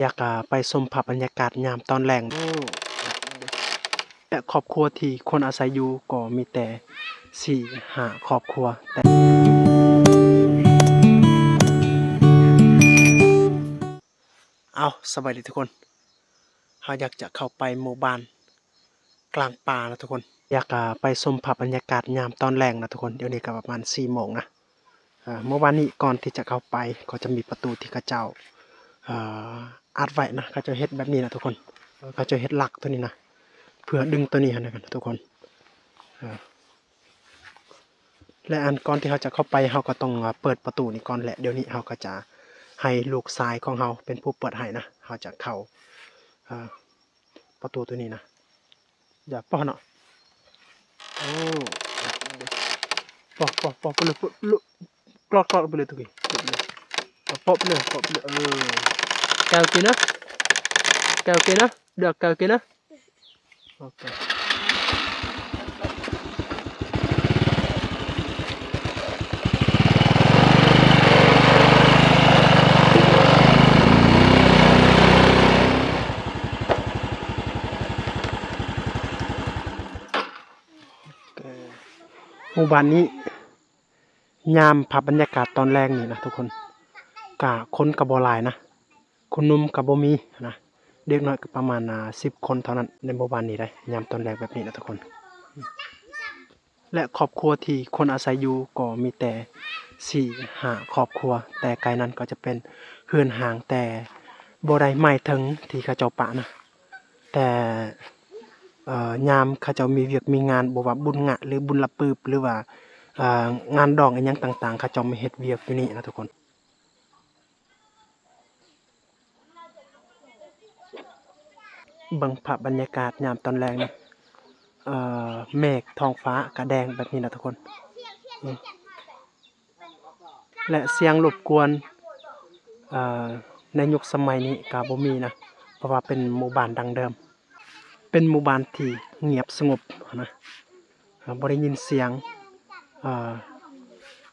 ຢາກ ອາ ໄປຊົມພາບບັນຍາກາດຍາມຕອນແລງ ແລະ ຄອບຄົວທີ່ຄົນອາໄສຢູ່ກໍມີແຕ່ສີ່ຫ້າຄອບຄົວ ແຕ່ ເອົ້າ ສະບາຍດີທຸກຄົນ. ເຮົາຢາກຈະເຂົ້າໄປໝູ່ບ້ານກາງປ່ານະທຸກຄົນ. ຢາກ ອາ ໄປຊົມພາບບັນຍາກາດຍາມຕອນແລງນະທຸກຄົນ. ດຽວນີ້ກໍປະມານສີ່ໂມງນະ. ເອີ ເມື່ອວານນີ້ກ່ອນທີ່ຈະເຂົ້າໄປ ກໍຈະມີປະຕູທີ່ເຂົາເຈົ້າ ເອີ ອັດໄວ້ນະ. ເຂົາເຈົ້າເຮັດແບບນີ້ນະທຸກຄົນ. ເອີ ເຂົາເຈົ້າເຮັດຫຼັກໂຕນີ້ນະ ເພື່ອດຶງໂຕນີ້ຫັ້ນນະທຸກຄົນ. ເອີ ແລະ ອັນກ່ອນທີ່ເຮົາຈະເຂົ້າໄປ ເຮົາກໍຕ້ອງ ອາ ເປີດປະຕູນີ້ກ່ອນ ແລະ ດຽວນີ້ເຮົາກໍຈະໃຫ້ລູກຊາຍຂອງເຮົາເປັນຜູ້ເປີດໃຫ້ນະ. ເຮົາຈະເຂົ້າ ອາ ປະຕູໂຕນີ້ນະ. ຢ່າເປາະເນາະ. ໂອ້ ເປາະ ເປາະ ເປາະໄປເລີຍ ເປາະ ເລີຍ ກອດ ກອດໄປເລີຍ ຕຸກກີ້ ເປາະໄປເລີຍ ເປາະໄປເລີຍ ເອີ ແກວກິນນະ ແກວກິນນະ ດຽວແກວກິນນະ. ໂອເຄ. ໝູ່ບ້ານນີ້ ຍາມພາບບັນຍາກາດຕອນແລງນີ້ນະທຸກຄົນ ກະຄົນກະບໍ່ຫຼາຍນະ. ຄົນໜຸ່ມກໍບໍ່ມີນະ ເດັກນ້ອຍກໍປະມານ ອາ ສິບຄົນເທົ່ານັ້ນໃນໝູ່ບ້ານນີ້ໄດ໋ ຍາມຕອນແລງແບບນີ້ນະທຸກຄົນ. ແລະ ຄອບຄົວທີ່ຄົນອາໄສຢູ່ກໍມີແຕ່ສີ່ຫ້າຄອບຄົວ ແຕ່ໄກນັ້ນກໍຈະເປັນເຮືອນຮ້າງ ແຕ່ບໍ່ໄດ້ໝາຍເຖິງທີ່ເຂົາເຈົ້າປະນະ ແຕ່ ເອີ ຍາມເຂົາເຈົ້າມີວຽກມີງານ ບໍ່ວ່າບຸນງະ ຫຼື ບຸນລະປືບ ຫຼືວ່າ ເອີ ງານດອງອີ່ຫຍັງຕ່າງໆ ເຂົາເຈົ້າມາເຮັດວຽກຢູ່ນີ້ນະທຸກຄົນ. ເບິ່ງພາບບັນຍາກາດຍາມຕອນແລງນີ້ ເອີ ເມກທ້ອງຟ້າກະແດງແບບນີ້ນະທຸກຄົນ ແລະ ສຽງລົບກວນ ເອີ ໃນຍຸກສະໄໝນີ້ກະບໍ່ມີນະ ເພາະວ່າເປັນໝູ່ບ້ານດັ້ງເດີມ. ເປັນໝູ່ບ້ານທີ່ງຽບສະຫງົບນະ ເຮົາບໍ່ໄດ້ຍິນສຽງ ເອີ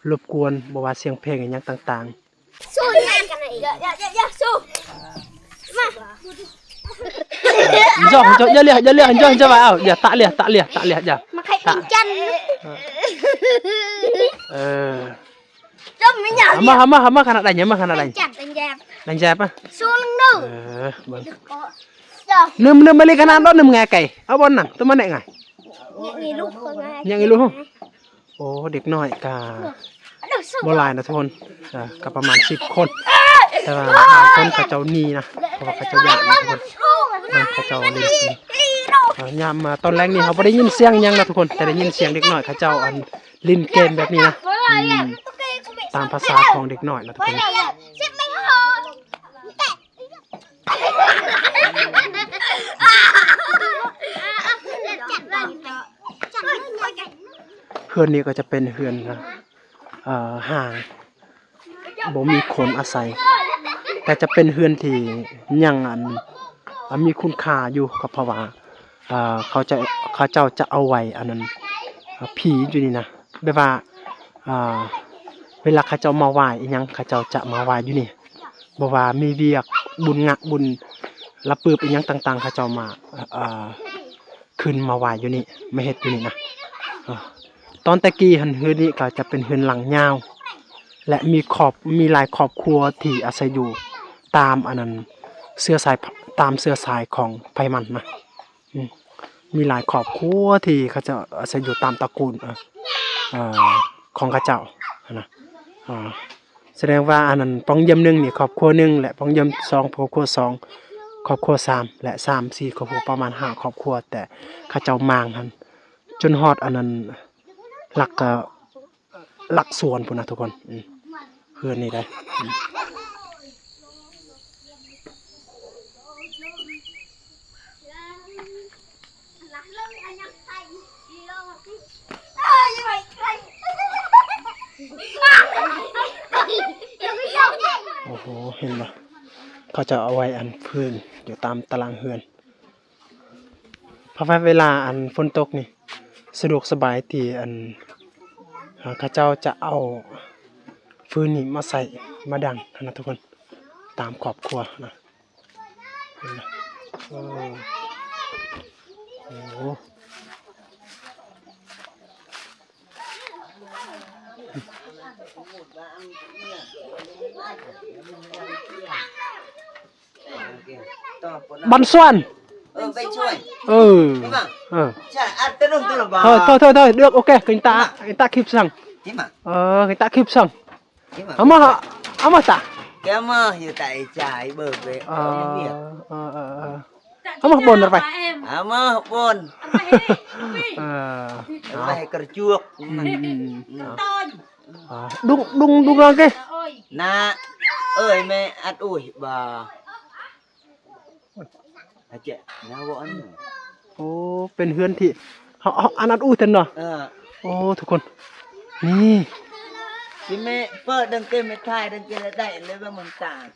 ລົບກວນ ບໍ່ວ່າສຽງເພງອີ່ຫຍັງຕ່າງໆ. ສູ້ ຢ່າ ຢ່າ ຢ່າ ສູ້ ມາ ຈອ ຈອ ຢ່າເລຍ ຢ່າເລຍ ຈອ ຈອ ເອົາ ຢ່າ ຕະເລຍ ຕະເລຍ ຕະເລຍ ຢ່າ ມາໄຂ່ເປັນຈັນ ເອີ ຈອມມີຫຍັງ ເອົາມາ ເອົາມາ ເອົາມາ ຂະໜາດໃດ ມາຂະໜາດໃດ ຈັບແດງແຈບ ແດງແຈບ ອະ ຊູນເດີ ເອີ ເບິ່ງ ໜຶ່ມ ໜຶ່ມມາລີຂະໜາດໂດດ ໜຶ່ມງ່າຍໄກ ເອົາບ່ອນນັ້ນ ຕົວມາແນະງ່າຍ ຍັງອີລູກ ຍັງອີລູກ ໂອ້ ເດັກນ້ອຍກະບໍ່ຫຼາຍນະທຸກຄົນ ເອີ ກະປະມານສິບຄົນ ແຕ່ວ່າບາງຄົນເຂົາເຈົ້າໜີນະ ເພາະວ່າເຂົາເຈົ້າຢ້ານນະທຸກຄົນ ເອີ ເຂົາເຈົ້າຫຼິ້ນ ເອີ ຍາມ ເອີ ຕອນແລງນີ້ເຮົາບໍ່ໄດ້ຍິນສຽງຫຍັງນະທຸກຄົນ ແຕ່ໄດ້ຍິນສຽງເດັກນ້ອຍເຂົາເຈົ້າ ອັນ ຫຼິ້ນເກມແບບນີ້ນະ ອືມ ຕາມພາສາຂອງເດັກນ້ອຍລະທຸກຄົນ. ເຮືອນນີ້ກໍຈະເປັນເຮືອນ ເອີ ຮ້າງ ບໍ່ມີຄົນອາໄສ ແຕ່ຈະເປັນເຮືອນທີ່ຍັງ ອັນ ອັນມີຄຸນຄ່າຢູ່ ກໍເພາະວ່າ ເອີ ເຂົາຈະ ເຂົາເຈົ້າຈະເອົາໄວ້ ອັນນັ້ນ ອາ ຜີຢູ່ນີ້ນະ ແບບວ່າ ອາ ເວລາເຂົາເຈົ້າມາໄຫວ້ອີ່ຫຍັງ ເຂົາເຈົ້າຈະມາໄຫວ້ຢູ່ນີ້ ບໍ່ວ່າມີວຽກບຸນງະ ບຸນລະປຶບອີ່ຫຍັງຕ່າງໆ ເຂົາເຈົ້າມາ ອາ ຂຶ້ນມາໄຫວ້ຢູ່ນີ້ ມາເຮັດຢູ່ນີ້ນະ. ເອີ ຕອນແຕ່ກີ້ຫັ້ນ ເຮືອນນີ້ກໍຈະເປັນເຮືອນຫຼັງຍາວ ແລະ ມີຄອບ ມີຫຼາຍຄອບຄົວທີ່ອາໄສຢູ່ຕາມ ອັນນັ້ນ ເຊື້ອສາຍ ຕາມເຊື້ອສາຍຂອງໃຜມັນນະ. ອືມ ມີຫຼາຍຄອບຄົວທີ່ເຂົາເຈົ້າອາໄສຢູ່ຕາມຕະກູນ ເອີ ເອີ ຂອງເຂົາເຈົ້າຫັ້ນນະ. ເອີ ສະແດງວ່າ ອັນນັ້ນ ປ່ອງຢ້ຽມໜຶ່ງນີ້ຄອບຄົວໜຶ່ງ ແລະ ປ່ອງຢ້ຽມສອງຄອບຄົວສອງ ຄອບຄົວສາມ ແລະ ສາມ ສີ່ຄອບຄົວ ປະມານຫ້າຄອບຄົວ ແຕ່ເຂົາເຈົ້າມ້າງຫັ້ນ ຈົນຮອດ ອັນນັ້ນ ຫຼັກ ເອີ ຫຼັກສວນພຸ້ນນະທຸກຄົນ. ອືມ ເຮືອນນີ້ໄດ໋ ອືມ ໂອ້ໂຫ ເຫັນບໍ່ ເຂົາເຈົ້າເອົາໄວ້ ອັນ ຟືນຢູ່ຕາມຕາລ່າງເຮືອນ. ເພາະວ່າເວລາ ອັນ ຝົນຕົກນີ້ ສະດວກສະບາຍທີ່ ອັນ ເຂົາເຈົ້າຈະເອົາຟືນນີ້ມາໃສ່ ມາດັງຫັ້ນນະທຸກຄົນ ຕາມຄອບຄົວນະ. ເອີ ໂອ້ ບັນຊວນ ເອີ ເປັນຊ່ວຍ ເອີ ເອີ ເອີ ໂທດ ໂທດ ໂທດ ເລືອກ ໂອເຄ ກິນຕາ ກິນຕາຄລິບສັງ ເອີ ກິນຕາຄລິບສັງ Ama, ama ta? Kema yu ta icai bebe. Ama bon apa? Ama bon. Apa he kerjuk. Dung, dung, dung lagi. Na, ơi me at ui ba. ໂອ້ ເປັນເຮືອນທີ່ ເຮົາ ເຮົາ ອັນນັ້ນອູ້ເຕັນເນາະ ເອີ ໂອ້ ທຸກຄົນ ນີ້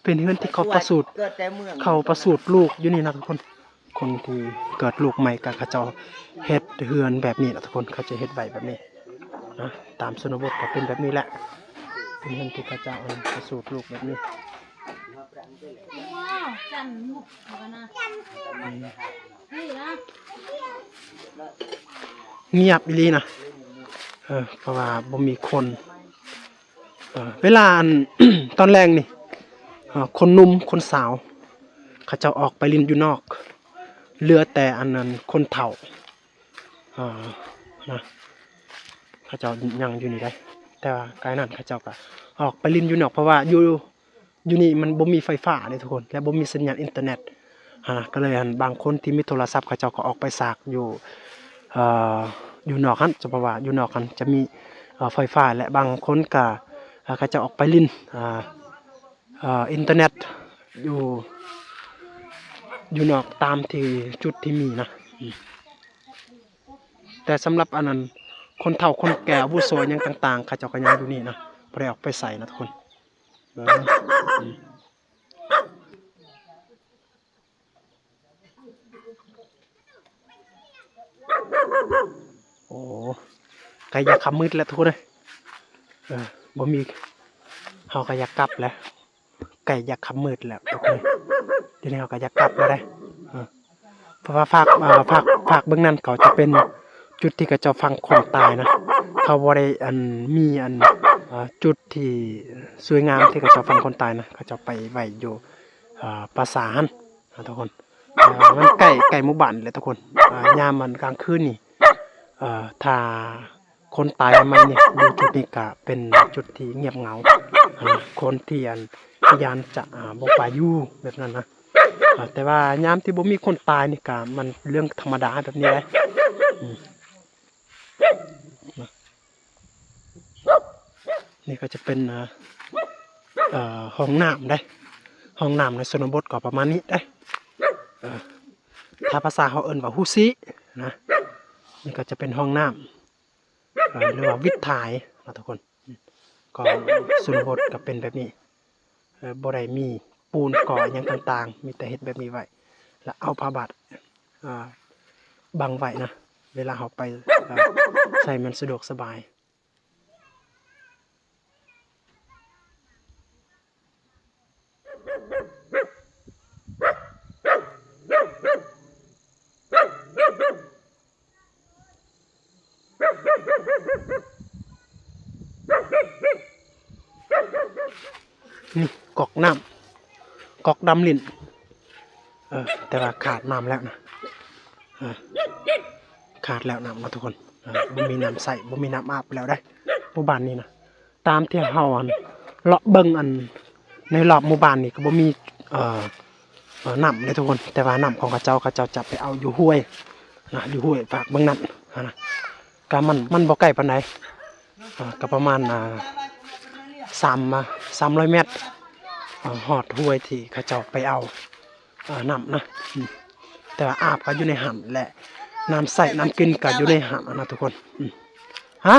ເປັນເຮືອນທີ່ເຂົາປະສູດ ເຂົາປະສູດລູກຢູ່ນີ້ນະທຸກຄົນ ຄົນທີ່ເກີດລູກໃໝ່ກໍເຂົາເຈົ້າເຮັດເຮືອນແບບນີ້ນະທຸກຄົນ ເຂົາຈະເຮັດໄວ້ແບບນີ້ນະ ຕາມຊົນນະບົດກໍເປັນແບບນີ້ແຫຼະ ເປັນເຮືອນທີ່ເຂົາເຈົ້າ ອັນ ປະສູດລູກແບບນີ້. ງຽບອີ່ຫຼີນະ ເອີ ເພາະວ່າບໍ່ມີຄົນ ເອີ ເວລາ ອັນ ຕອນແລງນີ້ ເອີ ຄົນໜຸ່ມຄົນສາວ ເຂົາເຈົ້າອອກໄປຫຼິ້ນຢູ່ນອກ ເຫຼືອແຕ່ ອັນ ອັນ ຄົນເຖົ້າ ເອີ ນະ ເຂົາເຈົ້າຍັງຢູ່ນີ້ໄດ໋ ແຕ່ວ່າກາຍນັ້ນເຂົາເຈົ້າກໍອອກໄປຫຼິ້ນຢູ່ນອກ ເພາະວ່າຢູ່ ຢູ່ນີ້ມັນບໍ່ມີໄຟຟ້າເດ້ທຸກຄົນ ແລະ ບໍ່ມີສັນຍານອິນເຕີເນັດ ຫັ້ນນະ ກໍເລີຍ ອັນ ບາງຄົນທີ່ມີໂທລະສັບ ເຂົາເຈົ້າກໍອອກໄປສາກຢູ່ ເອີ ຢູ່ນອກຫັ້ນ ເພາະວ່າຢູ່ນອກຫັ້ນຈະມີ ເອີ ໄຟຟ້າ ແລະ ບາງຄົນກໍ ເອີ ເຂົາເຈົ້າອອກໄປຫຼິ້ນ ເອີ ເອີ ອິນເຕີເນັດຢູ່ ຢູ່ນອກຕາມທີ່ ຈຸດທີ່ມີນະ ອືມ ແຕ່ສຳລັບ ອັນນັ້ນ ຄົນເຖົ້າຄົນແກ່ອາວຸໂສຫຍັງຕ່າງໆ ເຂົາເຈົ້າກໍຍັງຢູ່ນີ້ນະ ບໍ່ໄດ້ອອກໄປໃສນະທຸກຄົນ ເບິ່ງ ອືມ ໂອ້ ໃກ້ຢາກຄ່ຳມືດແລ້ວທຸກຄົນເອີຍ ເອີ ບໍ່ມີ ເຮົາກໍຢາກກັບແລ້ວ ໃກ້ຢາກຄ່ຳມືດແລ້ວທຸກຄົນ ດຽວນີ້ເຮົາກໍຢາກກັບແລ້ວເດ້ ເອີ ເພາະວ່າຟາກ ເອີ ຟາກ ຟາກເບື້ອງນັ້ນເຂົາຈະເປັນຈຸດທີ່ເຂົາເຈົ້າຝັງຄົນຕາຍນະ ເຂົາບໍ່ໄດ້ ອັນ ມີ ອັນ ເອີ ຈຸດທີ່ສວຍງາມທີ່ເຂົາເຈົ້າຝັງຄົນຕາຍນະ ເຂົາເຈົ້າໄປໄວ້ຢູ່ ເອີ ປ່າຊ້າຫັ້ນນະທຸກຄົນ ເອີ ມັນໃກ້ ໃກ້ໝູ່ບ້ານແຫຼະທຸກຄົນ ເອີ ຍາມ ອັນ ກາງຄືນນີ້ ເອີ ຖ້າ ຄົນຕາຍໃໝ່ໆນີ້ ຢູ່ຈຸດນີ້ກະເປັນຈຸດທີ່ງຽບເຫງົາ ອ່າ ຄົນທີ່ ອັນ ທີ່ຢ້ານຈະ ອ່າ ບໍ່ໄປຢູ່ແບບນັ້ນນະ ອ່າ ແຕ່ວ່າຍາມທີ່ບໍ່ມີຄົນຕາຍນີ້ກະມັນເລື່ອງທຳມະດາແບບນີ້ແຫຼະ ອືມ ນີ້ກໍຈະເປັນ ອ່າ ເອີ ຫ້ອງນ້ຳເດ້ ຫ້ອງນ້ຳໃນຊົນນະບົດກໍປະມານນີ້ເດ້ ເອີ ຖ້າພາສາເຮົາເອີ້ນວ່າຮູຊີນະ ນີ້ກໍຈະເປັນຫ້ອງນ້ຳ ເອີ ຫຼືວ່າວິດຖ່າຍເນາະທຸກຄົນ ກໍຊົນນະບົດກໍເປັນແບບນີ້ ເອີ ບໍ່ໄດ້ມີປູນກໍ່ຫຍັງຕ່າງໆ ມີແຕ່ເຮັດແບບນີ້ໄວ້ ແລ້ວເອົາຜ້າບາດ ອ່າ ບັງໄວ້ນະ ເວລາເຮົາໄປ ເອີ ໃຊ້ມັນສະດວກສະບາຍ. ນີ້ກອກນ້ຳ ກອກດຳຫຼິ້ນ ເອີ ແຕ່ວ່າຂາດນ້ຳແລ້ວນະ ເອີ ຂາດແລ້ວນ້ຳນະທຸກຄົນ ເອີ ບໍ່ມີນ້ຳໃຊ້ ບໍ່ມີນ້ຳອາບແລ້ວເດ້ ໝູ່ບ້ານນີ້ນະ. ຕາມທີ່ເຮົາ ອັນ ເລາະເບິ່ງ ອັນ ໃນລອບໝູ່ບ້ານນີ້ກໍບໍ່ມີ ເອີ ເອີ ນ້ຳເດ້ທຸກຄົນ ແຕ່ວ່ານ້ຳຂອງເຂົາເຈົ້າ ເຂົາເຈົ້າຈະໄປເອົາຢູ່ຫ້ວຍນະ ຢູ່ຫ້ວຍຟາກເບື້ອງນັ້ນຫັ້ນນະ ກະມັນ ມັນບໍ່ໄກປານໃດ ເອີ ກະປະມານ ອ່າ ສາມ ສາມຮ້ອຍແມັດ ເອີ ຮອດຫ້ວຍທີ່ເຂົາເຈົ້າໄປເອົາ ເອີ ນ້ຳນະ ອືມ ແຕ່ວ່າອາບກໍຢູ່ໃນຫັ້ນ ແລະ ນ້ຳໃຊ້ນ້ຳກິນກໍຢູ່ໃນຫັ້ນນະທຸກຄົນ ອືມ ຮະ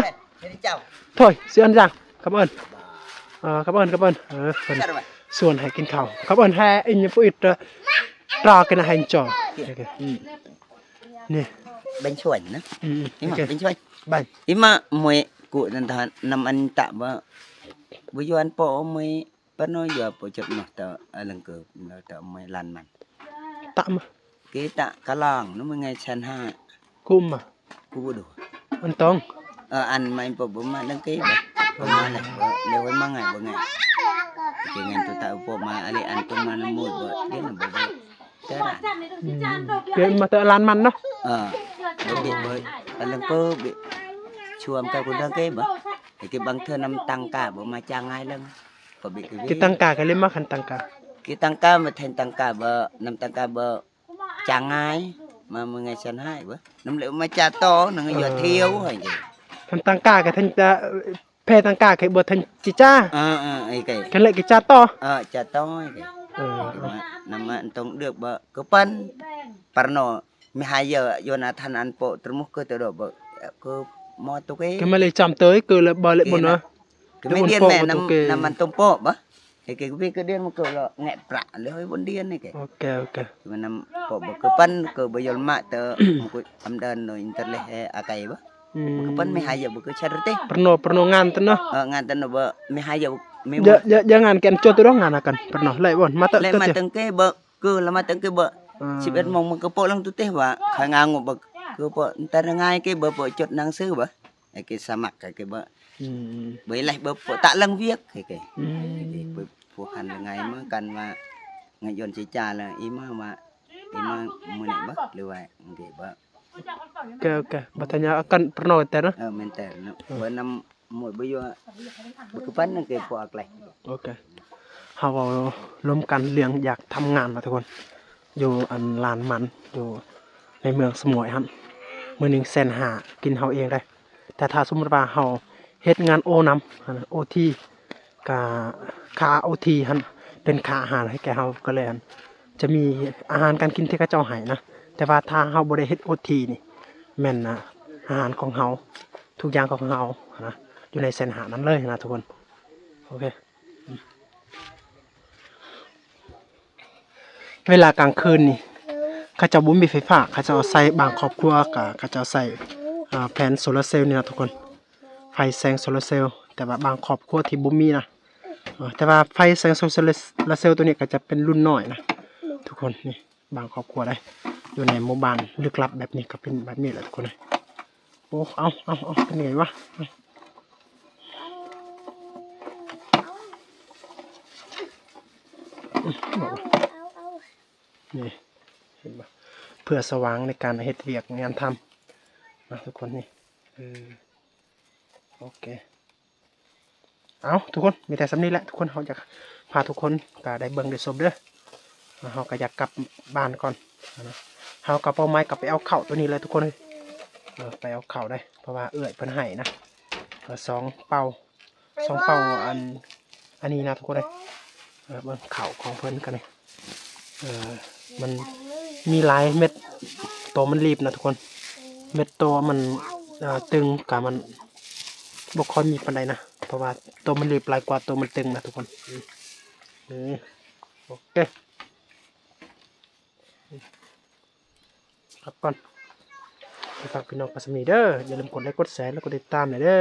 ໂທ້ຍ ຊື່ອັນຫຍັງ ຄຳເອີ້ນ ເອີ ຄຳເອີ້ນ ຄຳເອີ້ນ ເອີ ເພິ່ນຊວນໃຫ້ກິນເຂົ້າ ຄຳເອີ້ນ ແຮ ອິນຍະປຸອິດ ຕຣາກິນໃຫ້ຈອ ອືມ ນີ້ ເປັນຊ່ວຍນະ ອືມ ເປັນຊ່ວຍ ໄປ ອີມາມວຍ ກຸນັນທານຳອັນຕະ ບໍ່ ບໍ່ຍວນ ປອມວຍ ປະໂນຍາ ປະຈັກມາ ຕະອະລັງເກີ ຕະມວຍລານມັນ ຕະມາ ເກຕະກະລາງນະ ມື້ໄງແສນຫ້າ ກຸມມາ ກູບໍ່ດູ ອັນຕ້ອງ ເອີ ອັນໄມປະບໍ່ມາດັງເກບະ ປະມານແຫຼະ ເລີຍມາໄງບໍ່ໄງ ເກເງິນຕຸຕະປະມາອາລິອັນຕຸມານະໝູດບໍ່ ເດນະບໍ່ໄດ້ ແຕ່ລະ ອືມ ເກມາແຕ່ລານມັນເນາະ ເອີ ບໍ່ເບະບໍ່ອັນລັງເກເບະ ຊວມກະກຸນເລີງເກບະ ເກບັງເທື່ອນຳຕັງກາບໍ່ມາຈາງງາຍເລີງ ກໍເບະເກເບະ ເກຕັງກາກະເລີຍມາຄັນຕັງກາ ເກຕັງກາມາແທນຕັງກາບໍ່ ນຳຕັງກາບໍ່ ຈາງງາຍ ມາມື້ໄງສັນຫາຍເວີ ນຳເລວມາຈາຕໍ່ ນຳເງິນຢອດທຽວໃຫ້ເດ ຄັນຕັງກາກະແທນຈະ ແພຕັງກາກະເບິດແທນຈິຈ້າ ເອີໆ ເອີ ເອີ ເອີ ຄັນເລກະຈາຕໍ່ ເອີ ຈາຕໍ່ ເອີ ນຳມາ ນຳມາອັນຕ້ອງເລືອກເບິ ກະປັນ ປະໂນ ມີຫາເຢີ ໂຍນາທັນອັນໂປະ ຕຣະມຸກະເຕີດອບເບິ ກະມໍຕຸເກ ກະມາເລຈຳເຕີຍ ກະເລບໍເລບົນວະ ກະມີດຽນແມ່ນຳ ນຳມັນຕົ້ມໂປະບໍ ເອເກກະເວກະເດນມັນກະລະແງະປະເລີຍບົນດຽນນີ້ເກ ໂອເຄ ໂອເຄ ມັນນຳໂປະບໍກະປັນກະບໍ່ຍອມມະເຕີ ມັນກະອຳເດີນໂນອິນເຕີເລເອອາໄກບໍ ອືມ ກະປັນມີຫາຍະບໍກະຊາດເຕ ປະໂນ ປະໂນງານຕະເນາະ ເອີ ງານຕະເນາະບໍມີຫາຍະມີ ຢາ ຢາ ຢາງານແກນຈົດຕະດອງງານອາກັນ ປະໂນ ໄລບໍ ມາເຕີ ໄລມາເຕີເກບໍ ກະລະມາເຕີເກບໍ ອືມ ສິບເອັດໂມງມັນກະໂປະລັງຕຸເຕຫວາ ຄາຍງາງບໍ ກະໂປະຕະລະງາຍເກບໍ ໂປະຈົດໜັງສືບໍ ໄອເກສະໝັກ ໄອເກເບີ ອືມ ເບີໄລເບີໂປະຕະລັງວຽກ ໄອເກ ອືມ ເບີພວກຫັ້ນລະໄງເໝືອນກັນວ່າ ເງິນຢອນຊິຈ່າຍລະອີມາວ່າ ອີມາມື້ນີ້ເບີ ຫຼືວ່າເກເບີ ກະ ກະ ບັດທະຍາອາກັນປະນອຍແຕ່ເນາະ ເອີ ແມ່ນແຕ່ເນາະ ເອີ ເບີນຳໝົດເບີຢູ່ ເບີຄືປັນນັ້ນເກໂປະອາໄກ ໂອເຄ ເຮົາເວົ້າລົມກັນເລື່ອງຢາກທຳງານນະທຸກຄົນ ຢູ່ອັນລານມັນ ຢູ່ໃນເມືອງສະໝວຍຫັ້ນ ມື້ໜຶ່ງແສນຫ້າ ກິນເຮົາເອງໄດ໋ ແຕ່ຖ້າສົມມຸດວ່າເຮົາເຮັດງານໂອນຳ ໂອທີ ກະຄ່າໂອທີຫັ້ນເປັນຄ່າອາຫານໃຫ້ແກ່ເຮົາ ກະເລີຍ ຈະມີອາຫານການກິນທີ່ເຂົາເຈົ້າໃຫ້ນະ ແຕ່ວ່າຖ້າເຮົາບໍ່ໄດ້ເຮັດໂອທີນີ້ ແມ່ນອາຫານຂອງເຮົາ ທຸກຢ່າງຂອງເຮົານະ ຢູ່ໃນແສນຫ້ານັ້ນເລີຍນະທຸກຄົນ ໂອເຄ. ເວລາກາງຄືນນີ້ ເຂົາເຈົ້າບໍ່ມີໄຟຟ້າ ເຂົາເຈົ້າໃຊ້ ບາງຄອບຄົວກະເຂົາເຈົ້າໃຊ້ ອາ ແຜງໂຊລາເຊວນີ້ນະທຸກຄົນ ໄຟແສງໂຊລາເຊວ ແຕ່ວ່າບາງຄອບຄົວທີ່ບໍ່ມີນະ ເອີ ແຕ່ວ່າໄຟແສງໂຊລາເຊວໂຕນີ້ກະຈະເປັນລຸ້ນນ້ອຍນະທຸກຄົນ ນີ້ ບາງຄອບຄົວໃດ໋ ຢູ່ໃນໝູ່ບ້ານລຶກລັບແບບນີ້ກະເປັນແບບນີ້ແຫຼະທຸກຄົນເອີຍ ໂອ້ ເອົາ ເອົາ ເອົາ ເປັນໄງວະ ນີ້ ເຫັນບໍ່ ເພື່ອສະຫວ່າງໃນການເຮັດວຽກງານທຳນະທຸກຄົນ ນີ້ ເອີ ໂອເຄ. ເອົາ ທຸກຄົນ ມີແຕ່ສ່ຳນີ້ແຫຼະທຸກຄົນ ເຮົາຢາກພາທຸກຄົນກະໄດ້ເບິ່ງໄດ້ຊົມເດີ ເຮົາກະຢາກກັບບ້ານກ່ອນ ເຮົາກະເປົ້າໝາຍກະໄປເອົາເຂົ້າໂຕນີ້ແຫຼະທຸກຄົນເອີຍ ເອີ ໄປເອົາເຂົ້າໄດ໋ ເພາະວ່າເອື້ອຍເພິ່ນໃຫ້ນະ ເອີ ສອງເປົາ ສອງເປົາ ອັນ ອັນນີ້ນະທຸກຄົນເອີຍ ເອີ ເບິ່ງເຂົ້າຂອງເພິ່ນກະນີ້ ເອີ ມັນມີຫຼາຍເມັດ ໂຕມັນລີບນະທຸກຄົນ ເມັດໂຕມັນ ເອີ ຕຶງກະມັນບໍ່ຄ່ອຍມີປານໃດນະ ເພາະວ່າໂຕມັນລີບຫຼາຍກວ່າໂຕມັນຕຶງນະທຸກຄົນ ເອີ ໂອເຄ ພັກກ່ອນ ຝາກພີ່ນ້ອງໄປສ່ຳນີ້ເດີ ຢ່າລືມກົດໄລກົດແຊ ແລະ ກົດຕິດຕາມແດ່ເດີ.